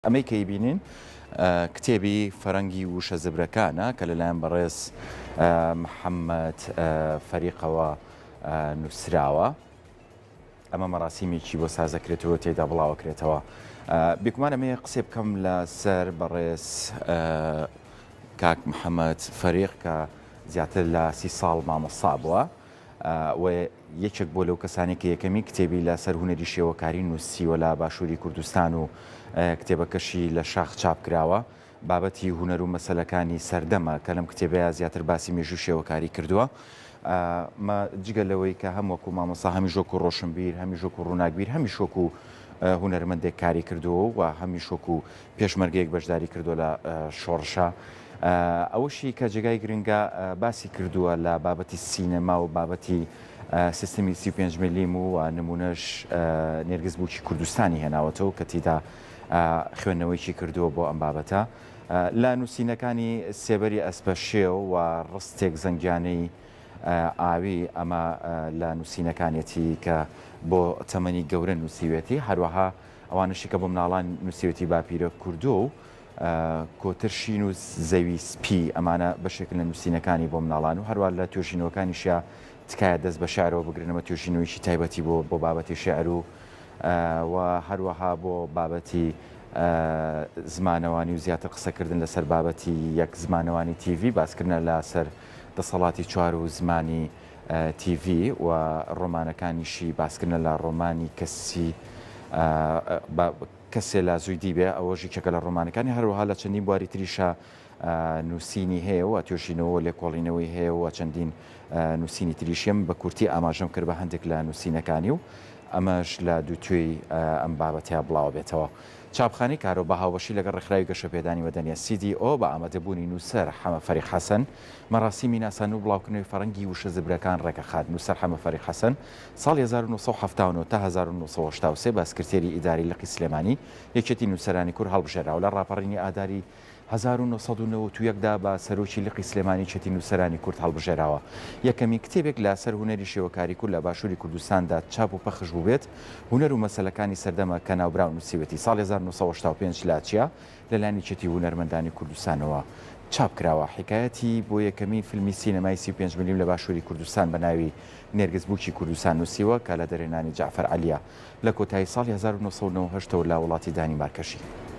ئەمەی کە ئەیبینین کتێبی فەرەنگی وشە زبرەکانە کە لەلایەن بەڕێز محەممەد فەریقەوە نووسراوە. ئەمە مەراسیمێکی بۆ سازەکرێتەوە تێدا بڵاوەکرێتەوە. بێگومان ئەمەیە قسێ بکەم لەسەر بەڕێز کاک محەممەد فەریق کە زیاتر لە سی ساڵ مامۆستا بووە. و یەکێک بووە لەو کەسانەی کە یەکەمین کتێبی لە سەر هونەری شێوەکاری نووسیوە لە باشووری کوردستان و کتێبەکەشی لە شاخ چاپ کراوە. بابەتی هونەر و مەسەلەکانی سەردەمە کە لەم کتێبەیا زیاتر باسی مێژووی شێوەکاری کردووە. مە جگە لەوەی کە هەم وەکوو مامۆستا هەمیش وەکوو ڕۆشنبیر، هەمیش وەکوو ڕووناکبیر، هەمیش وەکوو هونەرمەندێک کاری کردووە و هەمیش وەکوو پێشمەرگەیەک بەشداری کردووە لە شۆڕشا. ئەوەشی کە جێگای گرنگە باسی کردووە لە بابەتی سینەما و بابەتی سیستمی 35 ملیم و نمونەش نێرگز بووکی کوردستانی هێناوەتەوە کە تیدا خوێندنەوەیکی کردووە بۆ ئەم بابەتە. لە نووسینەکانی سێبەری ئەسپەشێو و ڕستێک زەنگیانەی ئاوی ئەمە لە نووسینەکانیەتی کە بۆ تەمەنی گەورە نووسیوێتی، هەروەها ئەوانەشی کە بۆ مناڵان نووسیوێتی باپیرە کوردۆ و کۆتر شین و زەوی سپی ئەمانە بەشێکن لە نووسینەکانی بۆ مناڵان و هەروە لە توێژینەوەکانیشیا تکایە دەست بە شعرەوە بگرن ئەمە توێژینەوەیەکی تایبەتی بۆ بۆ بابەتی شعر و و هەروەها بۆ بابەتی زمانەوانی و زیاتر قسەکردن لەسەر بابەتی یەک زمانەوانی تیڤی باسکردنە لەسەر دەسەڵاتی چوار و زمانی تیڤی و ڕۆمانەکانیشی باسکردنە لە ڕۆمانی کەسی کەسێ لازووی دیبێ ئەوەش یەکێکە لە ڕۆمانەکانی هەروەها لە چەندین بواری تریشا نووسینی هەیە و توێژینەوە و لێکۆڵینەوەی هەیە و چەندین نووسینی تریشیم بە کورتی ئاماژەم کرد بە هەندێک لە نووسینەکانی و ئەمەش لە دووتوێی ئەم بابەتەیا بڵاوە بێتەوە. چاپخانەی کارۆ بە هاوبەشی لەگەڵ ڕێکخراوی گەشەپێدانی مەدەنیە CDO بە ئامادەبوونی نووسەر حەمە فەریق حەسەن مەراسیمی ناساندن و بڵاوکردنەوەی فەرەنگی وشە زبرەکان ڕێکەخات. نووسەر حەمە فەریق حەسەن ساڵی 1979 تا 1983 بە سکرتێری ئیداری لقی سلێمانی یەکێتی نووسەرانی کورد هەڵبژێراوە. لە ڕاپەڕینی ئاداری 1991 دا بە سەرۆکی لقی سلێمانی یەکێتی نووسەرانی کورد هەڵبژێراوە. یەکەمین کتێبێک لە سەر هونەری شێوەکاری کورد لە باشووری کوردستاندا چاپ و پەخش بووبێت، هونەر و مەسەلەکانی سەردەمە کە ناوبراو نووسیوێتی ساڵی 1985 لە چیا لەلایەن یەکێتی هونەرمەندانی کوردستانەوە چاپ کراوە. حیکایەتی بۆ یەکەمین فیلمی سینەمای 35 ملیم لە باشووری کوردستان بە ناوی نێرگز بووکی کوردستان نووسیوە کە لە دەرهێنانی جەعفەر عەلییە. لە کۆتایی ساڵی 1998 ەوە لە وڵاتی دانیمارکەژی.